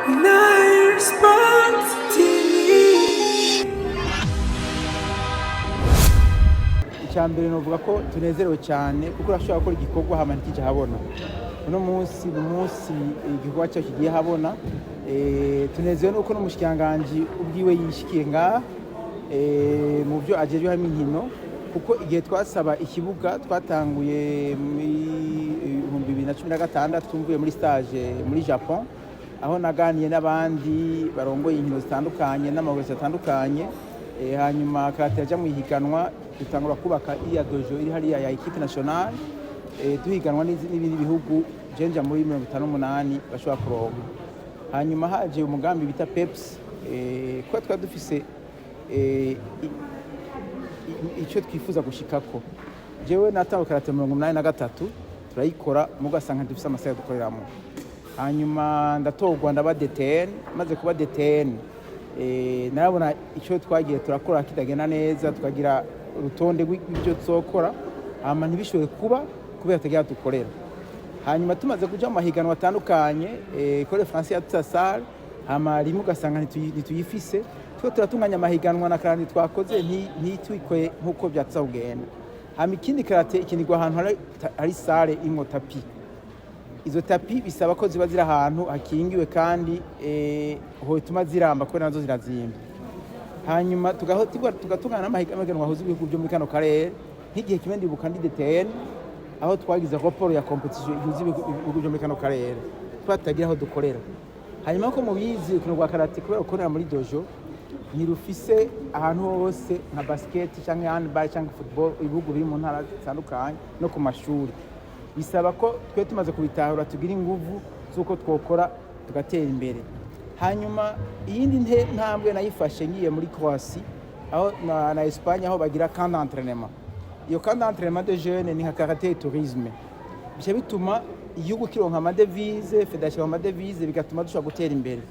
Nile Sports TV. Icya mbere novuga ko tunezerewe cyane, kuko urashobora gukora igikorwa hama ntikije habona. Uno munsi ni umunsi igikorwa cyacu kigiye habona. Tunezerewe nuko n'umushikiranganji ubwiwe yishikiye ngaha mu byo ajejwe harimo inkino, kuko igihe twasaba ikibuga twatanguye muri 2016, mvuye muri stage muri Japon, aho naganiye n'abandi barongoye inkino zitandukanye n'amahuriro atandukanye. Hanyuma karate yaja mu ihiganwa, dutangura kubaka iriya dojo iri hariya ya équipe nationale, duhiganwa n'ibindi bihugu jenja muri 58 bashobora kuronka. Hanyuma haje umugambi bita PEPS, kuba twari dufise icyo twifuza gushikako. Jewe natanga karate 83, turayikora, mugasanga dufise amasaha dukoreramo. Hanyuma ndatorwa ndaba DTN. Maze kuba DTN, narabona icyo twagiye turakora kitagenda neza, tukagira urutonde rw'ibyo tuzokora, hama ntibishobore kuba kubera tutagira dukorera. Hanyuma tumaze kuja mu mahiganwa atandukanye, École Française ya Salle, hama rimwe ugasanga ntituyifise, twe turatunganya amahiganwa na karate twakoze ntitwikwe nk'uko byatsa kugenda. Hama ikindi, karate ikinirwa ahantu hari salle irimwo tapis. Izo tapis bisaba ko ziba ziri ahantu hakingiwe kandi hotuma ziramba, kubera nazo zirazimba. Hanyuma tugatunganya n'amahiganwa ahuza ibihugu byo muri kano karere. Nk'igihe kimwe ndibuka ndi DTN, aho twagize rapport ya compétition ihuza ibihugu byo muri kano karere, tuba tutagira aho dukorera. Hanyuma ko mubizi, urukino rwa karate, kubera gukorera muri dojo, ntirufise ahantu hose nka basket cyangwa handball cyangwa football, ibihugu biri mu ntara zitandukanye no ku mashuri. Bisaba ko twe tumaze kubitahura tugira inguvu z'uko twokora tugatera imbere. Hanyuma iyindi ntambwe nayifashe ngiye muri Croatie aho na Espagne, aho bagira camp d'entraînement. Iyo camp d'entraînement de jeunes ni nka karate et tourisme, bica bituma igihugu kironka ama devises, fédération ama devises, bigatuma dushobora gutera imbere.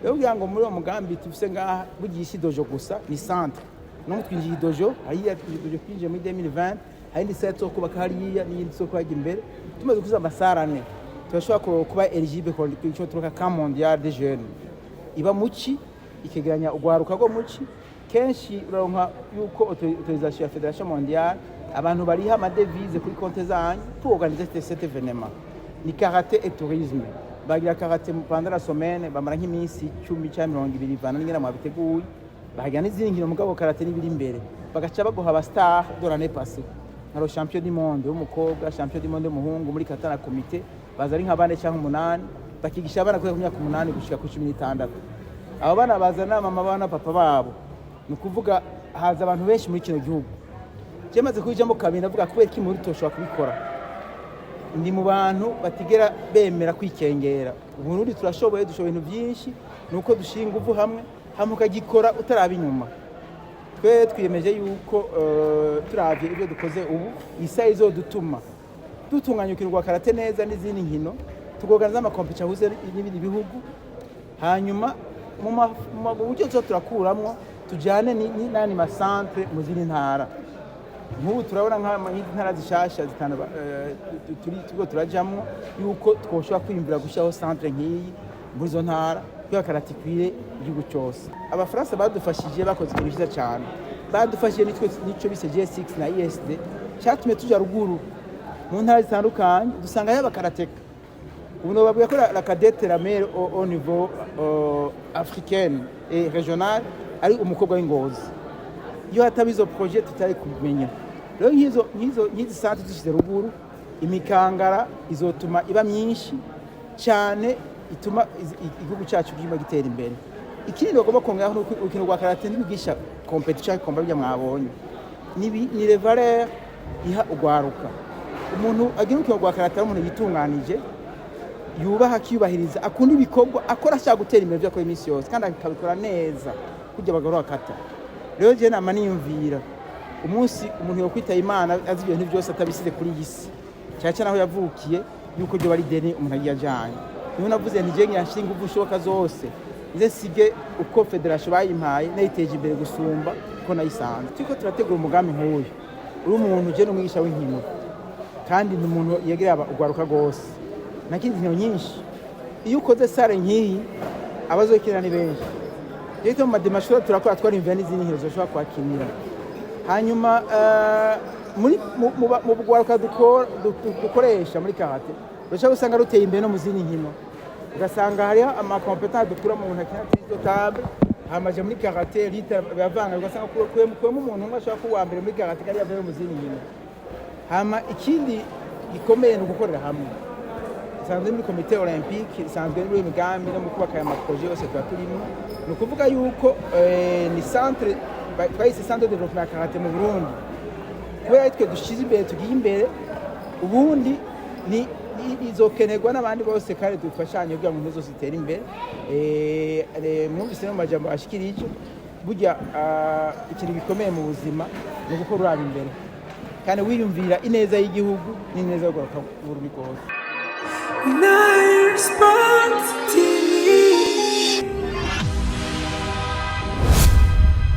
Rero kugira ngo muri uwo mugambi tufise ngaha, bugiye isi dojo gusa ni centre no twinjiye dojo hariya, dojo twinjiye muri 2020, hari indi salle zo kubaka hariya n'iyindi zo kubaka imbere. Tumaze kuzuza ama salles ane, turashobora kuba éligible ku ico turuka camp mondial des jeunes iba muci, ikegeranya urwaruka rwo muci. Kenshi uraronka yuko autorisation ya fédération mondiale, abantu bariha ama devises kuri compte zanyu pour organiser cet événement. Ni karaté et tourisme. Bagira karaté pendant la semaine, bamara nk'iminsi 10 cyangwa 20, ivana n'ingene mwabiteguye. Bahagira n'izindi nkino, mugabo karaté n'ibiri imbere. Bagaca baguha aba star de l'année passée, nka le champion du monde w'umukobwa, champion du monde w'umuhungu muri kata na kumite, baza ari nka bane cyangwa umunani, bakigisha abana guhera ku myaka 8 gushika kuri 16. Abo bana bazana mama bana papa babo, ni ukuvuga haza abantu benshi muri kino gihugu. Je maze kubijamo kabiri, ndavuga: kubera iki muri toshobora kubikora? Ndi mu bantu batigera bemera kwikengera. Uburundi turashoboye, dushoboye ibintu byinshi, ni uko dushyira ingufu hamwe, hamwe ukagikora utaraba inyuma. Twe twiyemeje yuko turavye ibyo dukoze ubu, isaha izodutuma dutunganya urukino rwa karate neza n'izindi nkino, tukoganiza ama compétitions ahuze n'ibindi bihugu. Hanyuma mu buryo tuzo turakuramwo, tujyane n'andi ma centres mu zindi ntara. Nk'ubu turabona nk'izi ntara zishasha zitanu turiko turajamwo, yuko twoshobora kwiyumvira gushyiraho centre nk'iyi muri izo ntara kugira karate ikwire igihugu cyose. Abafaransa badufashije, bakoze ikintu cyiza cyane. Badufashije nico bise G6 na ISD, cyatumye tuja ruguru mu ntara zitandukanye, dusangayo abakarateka. Ubu nobabwira ko la cadette la meilleure au niveau africaine et régional ari umukobwa w'Ingozi. Iyo hataba izo projet tutari kumenya. Rero nk'izi centre zishyize ruguru, imikangara izotuma iba myinshi cyane, ituma igihugu cyacu kiguma gitera imbere. Ikindi bagomba kongeraho ni uko urukino rwa karate ntibigisha compétition cyangwa combat bijya mwabonye, ni les valeurs iha urwaruka. Umuntu agira urukino rwa karate ari umuntu yitunganije, yubaha, akiyubahiriza, akunda ibikorwa akora, ashaka gutera imbere ibyo akora iminsi yose, kandi akabikora neza kurya bagorora kata. Rero jewe nama niyumvira umunsi umuntu yokwitaba Imana azi ibintu byose atabisize kuri iyi si, cyane cyane aho yavukiye, yuko ryo bari deni umuntu agiye ajanye. Niho navuze nti jewe ngira ingufu ushoboka zose, nze nsige uko fédération bayimpaye nayiteje imbere gusumba uko nayisanze. Turiko turategura umugambi nk'uyu, uri umuntu, je n'umwigisha w'inkino, kandi ni umuntu yegereye urwaruka rwose, nakindi nkino nyinshi. Iyo ukoze salle nk'iyi Abazokinira ni benshi. Rero mu ma démarches turakora, twarimvira n'izindi nkino zoshobora kuhakinira. Hanyuma muri mu rwaruka dukoresha muri karate, urashobora gusanga ruteye imbere no mu zindi nkino, ugasanga hariho ama compétences dukura mu muntu akina tennis de table, hamaje muri karate rita biravanga, ugasanga kuyemo umuntu umwe ashobora kuba uwa mbere muri karate kandi yavuye mu zindi nkino. Hama ikindi gikomeye ni ugukorera hamwe. Isanzwe muri comité olympique, isanzwe muri imigambi no mu kubaka aya ma projets yose tuba turimo. Ni ukuvuga yuko ni centre twayise centre de développement ya karate mu Burundi, kubera ari twe dushize imbere, tugiye imbere. Ubundi ni izokenerwa n'abandi bose kandi dufashanye kugira ngo zose zitere imbere. Mwumvise no mu majambo ashikirije, burya ikintu gikomeye mu buzima ni ugukora uraba imbere kandi wiyumvira ineza y'igihugu n'ineza y'urwaruka rw'Uburundi rwose. Nine Sports TV.